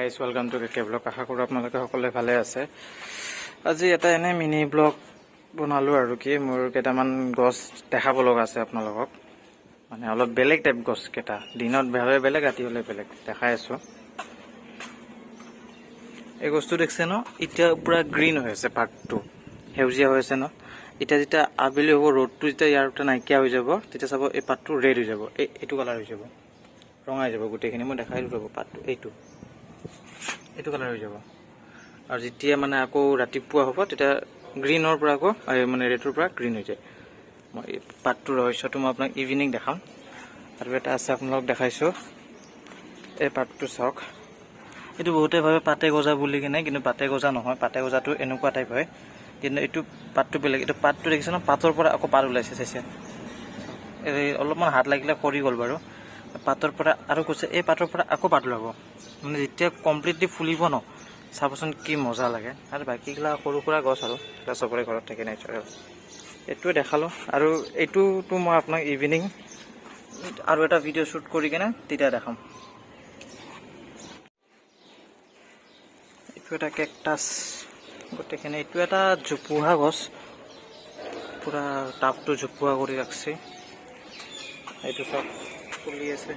Guys, welcome to K Vlog. আশা কৰোঁ আপোনালোকে সকলোৱে ভালে আছে। আজি এটা এনে মিনি ব্লগ বনালোঁ আৰু কি মোৰ কেইটামান গছ দেখাব লগা আছে আপোনালোকক। মানে অলপ বেলেগ টাইপ গছকেইটা, দিনত হ'লে বেলেগ, ৰাতি হ'লে বেলেগ। দেখাই আছোঁ। এই গছটো দেখিছে ন? এতিয়া পূৰা গ্ৰীণ হৈ আছে, পাতটো সেউজীয়া হৈ আছে ন? এতিয়া যেতিয়া আবেলি হ'ব, ৰ'দটো যেতিয়া ইয়াৰ পৰা নাইকিয়া হৈ যাব, তেতিয়া চাব এই পাতটো ৰেড হৈ যাব, এইটো কালাৰ হৈ যাব, ৰঙাই যাব গোটেইখিনি। মই দেখাই দিওঁ, ৰ'ব। পাতটো এইটো কালাৰ হৈ যাব। আৰু যেতিয়া মানে আকৌ ৰাতিপুৱা হ'ব, তেতিয়া গ্ৰীণৰ পৰা আকৌ এই মানে ৰেডৰ পৰা গ্ৰীণ হৈ যায়। মই এই পাতটোৰ ৰহস্যটো মই আপোনাক ইভিনিং দেখাম। আৰু এটা আছে, আপোনালোকক দেখাইছোঁ। এই পাতটো চাওক। এইটো বহুতে ভাবে পাতে গজা বুলি কিনে, কিন্তু পাতে গজা নহয়। পাতে গজাটো এনেকুৱা টাইপ হয়, কিন্তু এইটো পাতটো বেলেগ। এইটো পাতটো দেখিছে ন? পাতৰ পৰা আকৌ পাত ওলাইছে, চাইছে? এই অলপমান হাত লাগিলে সৰি গ'ল বাৰু। পাতৰ পৰা আৰু কৈছে, এই পাতৰ পৰা আকৌ পাত ওলাব। মানে যেতিয়া কমপ্লিটলি ফুলিব ন, চাবচোন কি মজা লাগে। আৰু বাকীগিলা সৰু সুৰা গছ আৰু সেইবিলাক চবৰে ঘৰত থাকে, নেচাৰেল। এইটোৱে দেখালোঁ। আৰু এইটোতো মই আপোনাক ইভিনিং আৰু এটা ভিডিঅ' শ্বুট কৰি কিনে তেতিয়া দেখাম। এইটো এটা কেকটাছ গোটেইখিনি। এইটো এটা জোপোহা গছ, পূৰা টাবটো জোপোহা কৰি ৰাখছে। এইটো চব ফুলি আছে।